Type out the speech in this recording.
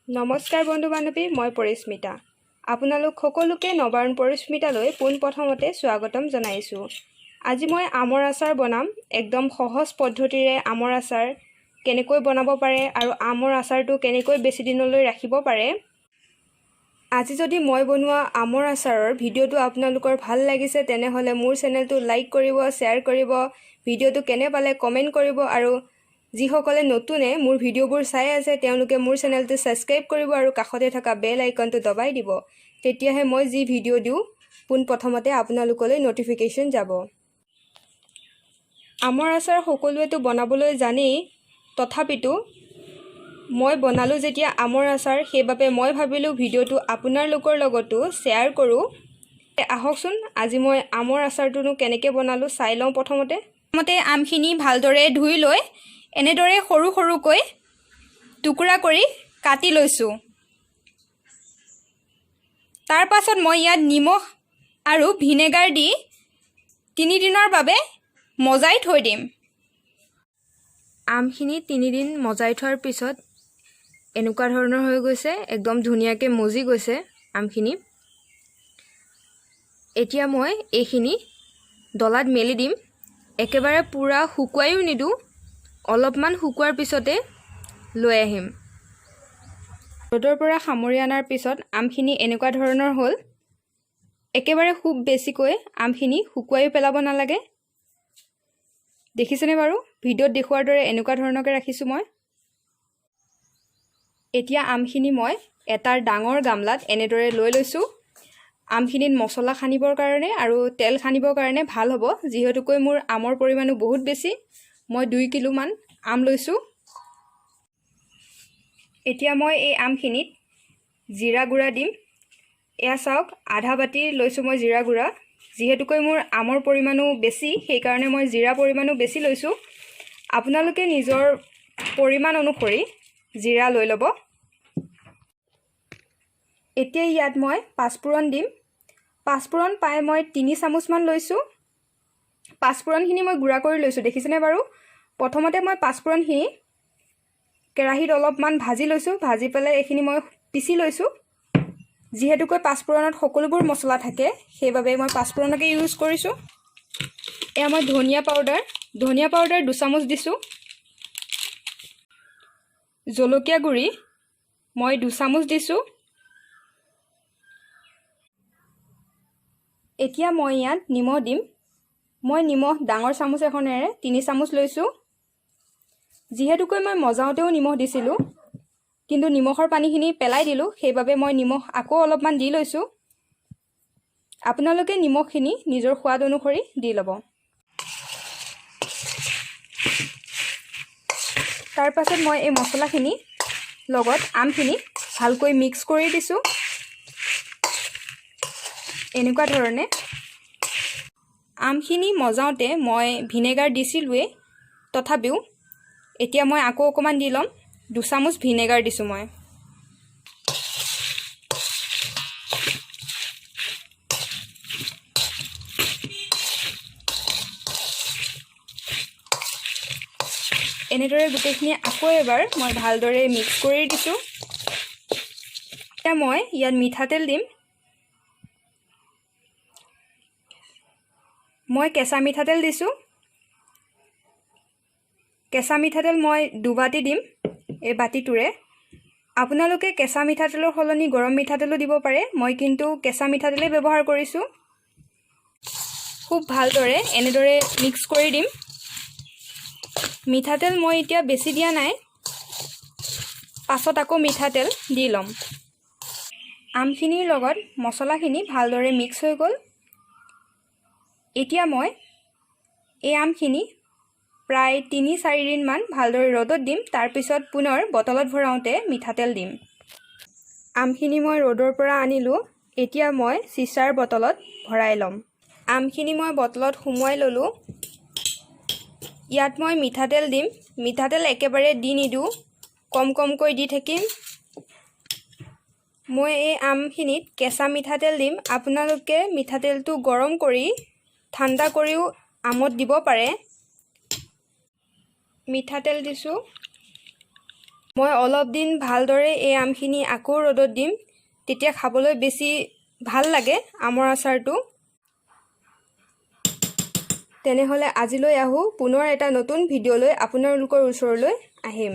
নমস্কাৰ বন্ধু বান্ধৱী, মই পৰিস্মিতা। আপোনালোক সকলোকে নৱাৰুণ পৰিস্মিতালৈ পোনপ্ৰথমতে স্বাগতম জনাইছোঁ। আজি মই আমৰ আচাৰ বনাম। একদম সহজ পদ্ধতিৰে আমৰ আচাৰ কেনেকৈ বনাব পাৰে আৰু আমৰ আচাৰটো কেনেকৈ বেছি দিনলৈ ৰাখিব পাৰে। আজি যদি মই বনোৱা আমৰ আচাৰৰ ভিডিঅ'টো আপোনালোকৰ ভাল লাগিছে, তেনেহ'লে মোৰ চেনেলটো লাইক কৰিব, শ্বেয়াৰ কৰিব, ভিডিঅ'টো কেনে পালে কমেণ্ট কৰিব আৰু যিসকলে নতুনে মোৰ ভিডিঅ'বোৰ চাই আছে, তেওঁলোকে মোৰ চেনেলটো ছাবস্ক্ৰাইব কৰিব আৰু কাষতে থকা বেল আইকনটো দবাই দিব। তেতিয়াহে মই যি ভিডিঅ' দিওঁ, পোনপ্ৰথমতে আপোনালোকলৈ ন'টিফিকেশ্যন যাব। আমৰ আচাৰ সকলোৱেতো বনাবলৈ জানেই, তথাপিতো মই বনালোঁ যেতিয়া আমৰ আচাৰ, সেইবাবে মই ভাবিলোঁ ভিডিঅ'টো আপোনালোকৰ লগতো শ্বেয়াৰ কৰোঁ। আহকচোন, আজি মই আমৰ আচাৰটোনো কেনেকৈ বনালোঁ চাই লওঁ। প্ৰথমতে আমখিনি ভালদৰে ধুই লৈ এনেদৰে সৰু সৰুকৈ টুকুৰা কৰি কাটি লৈছোঁ। তাৰ পাছত মই ইয়াত নিমখ আৰু ভিনেগাৰ দি 3 দিনৰ বাবে মজাই থৈ দিম। আমখিনি 3 দিন মজাই থোৱাৰ পিছত এনেকুৱা ধৰণৰ হৈ গৈছে, একদম ধুনীয়াকৈ মজি গৈছে আমখিনি। এতিয়া মই এইখিনি ডলাত মেলি দিম। একেবাৰে পূৰা শুকুৱাইও নিদিওঁ, অলপমান শুকোৱাৰ পিছতে লৈ আহিম। ৰ'দৰ পৰা সামৰি অনাৰ পিছত আমখিনি এনেকুৱা ধৰণৰ হ'ল। একেবাৰে খুব বেছিকৈ আমখিনি শুকুৱাইও পেলাব নালাগে। দেখিছেনে বাৰু, ভিডিঅ'ত দেখুওৱাৰ দৰে এনেকুৱা ধৰণৰকৈ ৰাখিছোঁ মই। এতিয়া আমখিনি মই এটা ডাঙৰ গামলাত এনেদৰে লৈ লৈছোঁ। আমখিনিত মছলা সানিবৰ কাৰণে আৰু তেল সানিবৰ কাৰণে ভাল হ'ব। যিহেতুকৈ মোৰ আমৰ পৰিমাণো বহুত বেছি, মই 2 কিলোমান আম লৈছোঁ। এতিয়া মই এই আমখিনিত জিৰা গুড়া দিম। এয়া চাওক, আধা বাতি লৈছোঁ মই জিৰা গুড়া। যিহেতুকৈ মোৰ আমৰ পৰিমাণো বেছি, সেইকাৰণে মই জিৰা পৰিমাণো বেছি লৈছোঁ। আপোনালোকে নিজৰ পৰিমাণ অনুসৰি জিৰা লৈ ল'ব। এতিয়া ইয়াত মই পাঁচফোৰণ দিম। পাঁচফোৰণ প্ৰায় মই 3 চামুচমান লৈছোঁ। পাঁচফোৰণখিনি মই গুড়া কৰি লৈছোঁ, দেখিছেনে বাৰু? প্ৰথমতে মই পাঁচফোৰণখিনি কেৰাহীত অলপমান ভাজি লৈছোঁ। ভাজি পেলাই এইখিনি মই পিচি লৈছোঁ। যিহেতুকৈ পাঁচফোৰণত সকলোবোৰ মছলা থাকে, সেইবাবে মই পাঁচফোৰণকে ইউজ কৰিছোঁ। এয়া মই ধনিয়া পাউডাৰ, ধনিয়া পাউডাৰ 2 চামুচ দিছোঁ। জলকীয়া গুড়ি মই 2 চামুচ দিছোঁ। এতিয়া মই ইয়াত নিমখ দিম। মই নিমখ ডাঙৰ চামুচ এখনেৰে 3 চামুচ লৈছোঁ। যিহেতুকৈ মই মজাওঁতেও নিমখ দিছিলোঁ, কিন্তু নিমখৰ পানীখিনি পেলাই দিলোঁ, সেইবাবে মই নিমখ আকৌ অলপমান দি লৈছোঁ। আপোনালোকে নিমখখিনি নিজৰ সোৱাদ অনুসৰি দি ল'ব। তাৰপাছত মই এই মছলাখিনি লগত আমখিনি ভালকৈ মিক্স কৰি দিছোঁ এনেকুৱা ধৰণে। আমখিনি মজাওঁতে মই ভিনেগাৰ দিছিলোঁৱেই, তথাপিও এতিয়া মই আকৌ অকণমান দি ল'ম। 2 চামুচ ভিনেগাৰ দিছোঁ মই। এনেদৰে গোটেইখিনি আকৌ এবাৰ মই ভালদৰে মিক্স কৰি দিছোঁ। এতিয়া মই ইয়াত মিঠাতেল দিম। মই কেঁচা মিঠাতেল দিছোঁ। কেঁচা মিঠাতেল মই দুবাতি দিম এই বাতিটোৰে। আপোনালোকে কেঁচা মিঠাতেলৰ সলনি গৰম মিঠাতেলো দিব পাৰে। মই কিন্তু কেঁচা মিঠাতেলেই ব্যৱহাৰ কৰিছোঁ। খুব ভালদৰে এনেদৰে মিক্স কৰি দিম। মিঠাতেল মই এতিয়া বেছি দিয়া নাই, পাছত আকৌ মিঠাতেল দি ল'ম। আমখিনিৰ লগত মছলাখিনি ভালদৰে মিক্স হৈ গ'ল। এতিয়া মই এই আমখিনি প্ৰায় 3-4 দিনমান ভালদৰে ৰ'দত দিম। তাৰপিছত পুনৰ বটলত ভৰাওঁতে মিঠাতেল দিম। আমখিনি মই ৰ'দৰ পৰা আনিলোঁ। এতিয়া মই চিচাৰ বটলত ভৰাই ল'ম। আমখিনি মই বটলত সুমুৱাই ল'লোঁ। ইয়াত মই মিঠাতেল দিম। মিঠাতেল একেবাৰে দি নিদিওঁ, কম কমকৈ দি থাকিম। মই এই আমখিনিত কেঁচা মিঠাতেল দিম। আপোনালোকে মিঠাতেলটো গৰম কৰি ঠাণ্ডা কৰিও আমত দিব পাৰে। মিঠাতেল দিছোঁ। মই অলপ দিন ভালদৰে এই আমখিনি আকৌ ৰ'দত দিম, তেতিয়া খাবলৈ বেছি ভাল লাগে আমৰ আচাৰটো। তেনেহ'লে আজিলৈ আহোঁ, পুনৰ এটা নতুন ভিডিঅ'লৈ আপোনালোকৰ ওচৰলৈ আহিম।